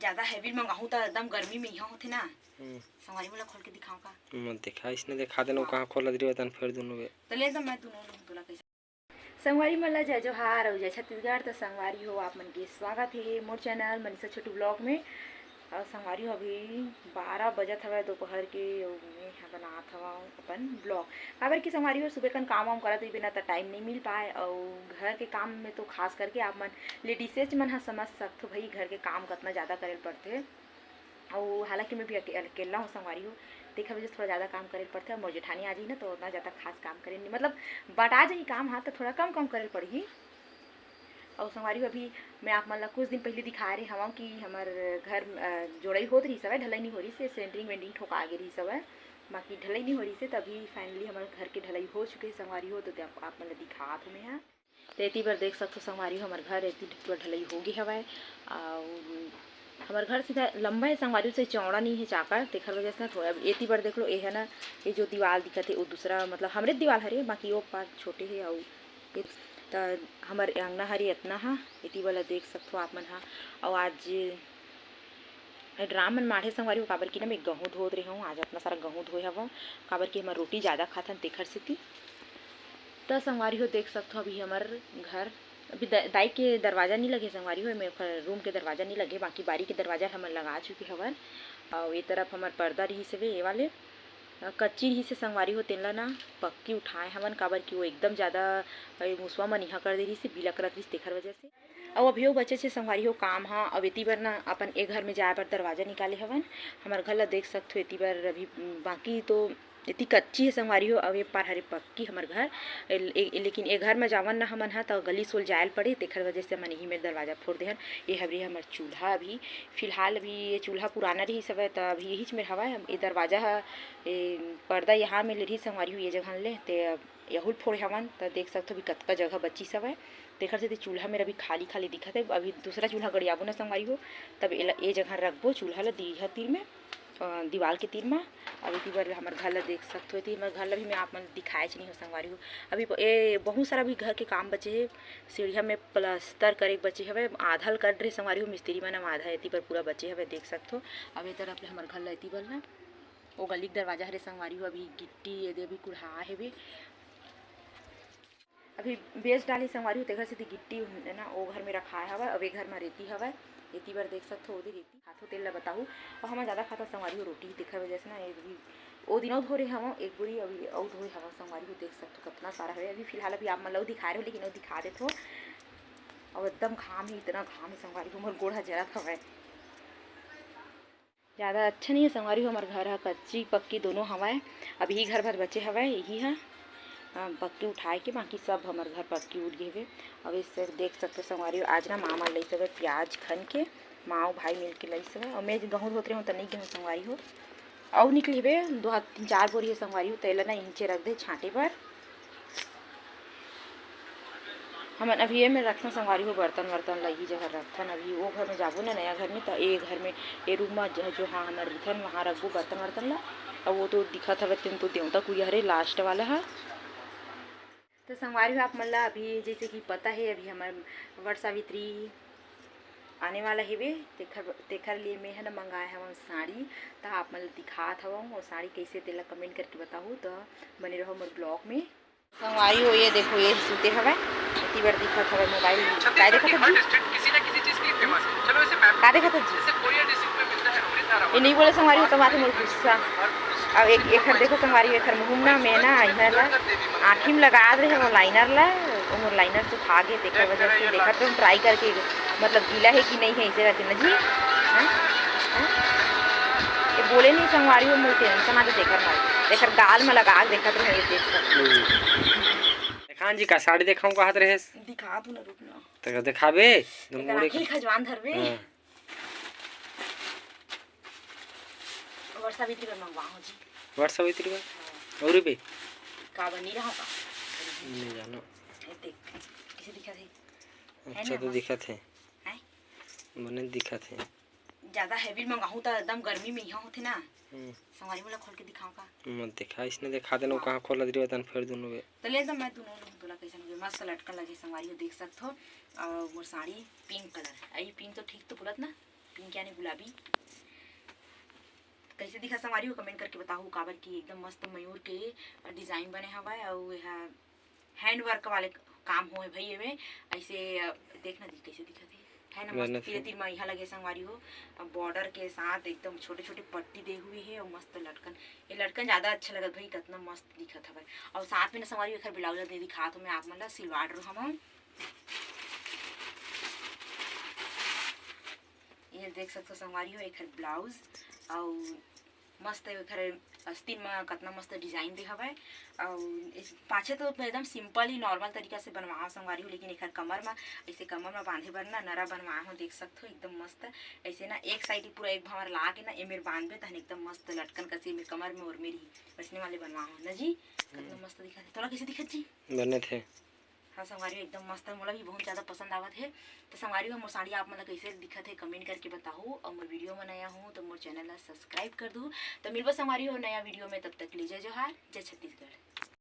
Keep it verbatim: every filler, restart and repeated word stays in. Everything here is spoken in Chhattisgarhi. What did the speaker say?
ज्यादा heavy मंगाहूं त एकदम गर्मी में इहां होथे ना। हम्म। संगवारी मन ला खोल के दिखाऊं का? मत दिखा, इसने दिखा देना, वो हाँ। कहाँ खोला दे रही बता न, फिर दोनों बे। तो ले दो, मैं दोनों लूं तोला कैसे। संगवारी मन ला जय जोहार अउ जय छत्तीसगढ़। तो संगवारी हो, आप मन के स्वागत हे मोर channel मनीषा छोटू vlog में। अउ संगवारी हो, अभी बारह बजत हवय दोपहर के, अउ मैं ह बनात हवं अपन vlog। काबर कि संगवारी हो, सुबह कन काम वाम करत रहिबे ना, त time नहीं मिल पाए, अउ घर के काम में तो खास करके आप मन ladies मन ह समझ सकथो भाई, घर के काम कतना ज्यादा करे ल पड़थे। अउ हालांकि मैं भी अके-, अकेला हूँ संगवारी हो, तेखर वजह से थोड़ा ज्यादा काम करे ल पड़थे। अउ मोर जेठानी आ जाही ना, तो उतना ज्यादा खास काम करे नहीं, मतलब बटा जाही काम, हाँ, तो थोड़ा कम कम करे ल पड़ही। अउ संगवारी हो, अभी मैं आप मन ला कुछ दिन पहले दिखाए रहे हवं कि हमर घर, अ, जोड़ई होत रहिस हवय, ढलई नहीं हो रहिस हे, centering वेंटरिंग ठोका गे रहिस हवय, बाकी ढलई नहीं हो रहिस हे। त अभी finally हमर घर के ढलई हो चुके हे संगवारी हो, तो आप, आप मन ला दिखात हूँ मैं ह। तो एती बर देख सकथो संगवारी हो, हमर घर एती बर ढलई हो गे हवय। अउ हमर घर सीधा लंबा हे संगवारी हो, से चौड़ा नहीं हे चाकर, तेखर वजह से ना थोड़ा एती बर देख लो, ये है ना, ये जो दीवाल दिखत हे, वो दूसरा, मतलब हमरे दीवाल हरे, बाकी वो पार छोटे हे। अउ ए-, त हमर अंगना हरे इतना हा, एती वाला देख सकथो आप मन हा। अउ आज ड्राम मन माढ़े संगवारी हो, काबर कि ना मैं गहूँ धोत रहे हूँ, आज इतना सारा गहूँ धोए हवं, काबर कि हमर रोटी ज्यादा खाथन तेखर सेती। त संगवारी हो देख सकथो, अभी हमर घर, अभी द-, दाई के दरवाजा नहीं लगे संगवारी हो, मैं ओखर रूम के दरवाजा नहीं लगे, बाकी बारी के दरवाजा हमन लगा चुके हवन। अउ ये तरफ हमर पर्दा रहिस हवे, ये वाले, अ, कच्ची रहिस हे संगवारी हो, तेन ला ना पक्की उठाए हवन, काबर कि वो एकदम ज्यादा, अ, मुसवा मन इहाँ कर दे रहिस हे, बिलक रत रहिस, तेखर वजह से। अउ अभी वो बचे छे संगवारी हो काम हा, अउ एती बर ना अपन ए घर में जाए बर दरवाजा निकाले हवन। हमर घर ला देख सकथो, एती बर अभी, उम, बाकी तो एती कच्ची हे संगवारी हो, अउ ए पार हरे पक्की हमर घर। ए, ए, लेकिन ए घर में जावन ना हमन हा, त गली सोल जाए ल पड़े, तेखर वजह से हमन इही में दरवाजा फोड़ देहन। ए हरे हमर चूल्हा, अभी फिलहाल अभी ये चूल्हा पुराना रहिस हवय, त अभी यहीच में हवय। ए दरवाजा ह, ए पर्दा यहाँ में ले रहिस संगवारी हो, ये जगह ले, ते अब यहू ल फोड़े हवन, त देख सकथो अभी कतका जगह बचिस हवय। तेखर सेती चूल्हा मेर अभी खाली खाली दिखत हे। अभी दूसरा चूल्हा गड़ियाबो ना संगवारी हो, तब एला ए जगह रखबो चूल्हा ला दीहा तीर में, अ, दीवाल के तीर म। अभी एती बर हमर घर ला देख सकथो, एती हमर घर ला भी मैं आप मन दिखाएच नहीं हो संगवारी हो। अभी ब-, ए बहुत सारा अभी घर के काम बचे हे, सीढ़िया में प्लास्टर करे के बचे हवय, आधा ल कर रहे संगवारी हो मिस्त्री मन, अब आधा एती बर पूरा बचे हवय, देख सकथो। अब ए तरफ ले हमर घर ला एती बर ना, ओ गली के दरवाजा हरे संगवारी हो, अभी गिट्टी एदे अभी कुढ़ा हेवे। अभी बेस डाली संगवारी हो, तेखर सेती गिट्टी है ना, ओ घर में रखाए हवय, अब ए घर में रेती हवय, एती बर देख सकथो, ओदे रेती खाथो, तेल ला बताहू। अउ हमन ज्यादा खाता संगवारी हो रोटी, तेखर वजह से ना, ए भी ओ दिन अउ धोरे हवं एक बोरी, अभी अउ धोए हवं संगवारी हो, देख सकथो कतना सारा हवे। अभी फिलहाल अभी आप मन ला अउ दिखाए रहो, लेकिन अउ दिखा देथो। अउ एकदम घाम ही, इतना घाम ही संगवारी हो, मोर गोड़ ह जरत हवय। ज्यादा अच्छा नहीं है संगवारी हो, हमर घर ह कच्ची पक्की दोनों हवय। अब यही घर भर बचे हवय, यही ह, अ, पक्की उठाए के, बाकी सब हमर घर पक्की उठ गए हवे। अब इस देख सकते संगवारी हो, आज ना मामा लइस हवय प्याज खन के, माँ अउ भाई मिल के लइस हवय। अउ मैं गहूँ धोत रहे हूँ त नहीं गेहूँ संगवारी हो, अउ निकले हवे दो हाथ, तीन चार बोरी है संगवारी हो, तेला ना इंचे रख दे छांटे बर। हमन अभी एमे रखथन संगवारी हो, बर्तन वर्तन ला इही जगह रखथन। अभी वो घर में जाबो ना, नया घर में, त ए घर में, ए रूम में ज-, जो हाँ हमर रखथन, वहाँ रखबो बर्तन वर्तन ला। अब वो तो दिखत हवे, तेन तो देवता कुरिया हरे लास्ट वाला ह। तो संगवारी हो, आप मन ला अभी जैसे कि पता है, अभी हमर वट सावित्री आने वाला हेवे, तेखर, तेखर लिए मैं ह ना मंगाए हवं साड़ी, त आप मन ला दिखात हवं, और साड़ी कैसे तेला कमेंट करके बताहू। तो बने रहो मोर ब्लॉग में। संगवारी हो, ये देखो, ये सुते हवय, इतनी बार दिखत हवय मोबाइल। काय देखत हव जी? का देखत हव जी? ये नहीं बोले संगवारी हो, तो माथे मोर गुस्सा। अब एक, एखर देखो संगवारी हो, एखर मुहुम ना में ना इधर ला आँखी में लगा दे हवय लाइनर ला, वो मोर लाइनर सुखा गे, तेकर वजह से देखत हूँ ट्राई करके, मतलब गीला है कि नहीं है, इसे रहते ना जी। हैं? हैं? ये बोले नहीं संगवारी हो, मोर टेंशन आ जाते एखर मारे, एखर गाल में लगा के देखत रहे, ये देख सकते। देखान जी का साड़ी देखाऊं कहत रहेस? दिखा तू ना, रुक ना। त दिखाबे? तुम एकर मुड़े आँखी के खजवान धरबे। हाँ। वर्षा बित्री बर मंगवा हो जी। वर्षा बित्री बर? हाँ। और बे? का बनी रहा का? नहीं जानो। ये देख, कैसे दिखा थे? है अच्छा ना तो मस्त? दिखा थे। हैं? बने दिखा थे। ज्यादा heavy मंगाहूं त एकदम गर्मी में इहां होथे ना। हम्म। संगवारी मोला खोल के दिखाऊं का? मत दिखा, इसने दिखा देना, हाँ। कहाँ खोला दे रही बता न, फिर दोनों बे। तो ले जा, मैं दोनों लोग तोला कैसन लगे, मस्त लटकन लगे संगवारी हो, देख सकत हो। और मोर साड़ी pink colour, आई pink तो ठीक तो बोलत ना? पिंक यानी गुलाबी। कैसे दिखा संगवारी हो, कमेंट करके बताहू, काबर कि एकदम मस्त मयूर के डिजाइन बने हवय, अउ एहा हैंड वर्क वाले काम होए भाई एमे। ऐसे, अ, देखना जी कैसे दिखत हे, है ना, मस्त मेहनत तीर है। तीर म इहा लगे संगवारी हो। अब बॉर्डर के साथ एकदम छोटे छोटे पट्टी दे हुए हे, अउ मस्त लटकन, ये लटकन ज्यादा अच्छा लगत भाई, कितना मस्त दिखत हवय। अउ साथ में ना संगवारी हो, एखर ब्लाउज दे दिखात हूँ मैं आप मन ला, सिलवा डर हम। ये देख सकथो संगवारी हो, एखर ब्लाउज अउ मस्त एखर अस्तीन म कतना मस्त डिजाइन दे हवय। अउ इस पाछे तो एकदम सिंपल ही नॉर्मल तरीका से बनवाओ संगवारी हो, लेकिन एखर कमर म ऐसे कमर म बांधे बर ना नरा बनवाए हो, देख सकथो एकदम मस्त। ऐसे ना एक साइड पूरा एक भंवर ला के ना एमेर बांधबे तहन एकदम मस्त लटकन कसे एमेर कमर में और मेर ही वैसने वाले बनवाओ ना जी। कतना मस्त दिखत हे, तोला कैसे दिखत जी? बने थे। हाँ संगवारी हो, एकदम मस्त है, मोला भी बहुत ज्यादा पसंद आवत है। तो संगवारी हो, मोर साड़ी आप मन ला कैसे दिखत है कमेंट करके बताहू, और मोर वीडियो में नया हूँ तो मोर चैनल ला सब्सक्राइब कर दू। तो मिलबो संगवारी हो नया वीडियो में, तब तक के लिए जय जोहार, जय छत्तीसगढ़।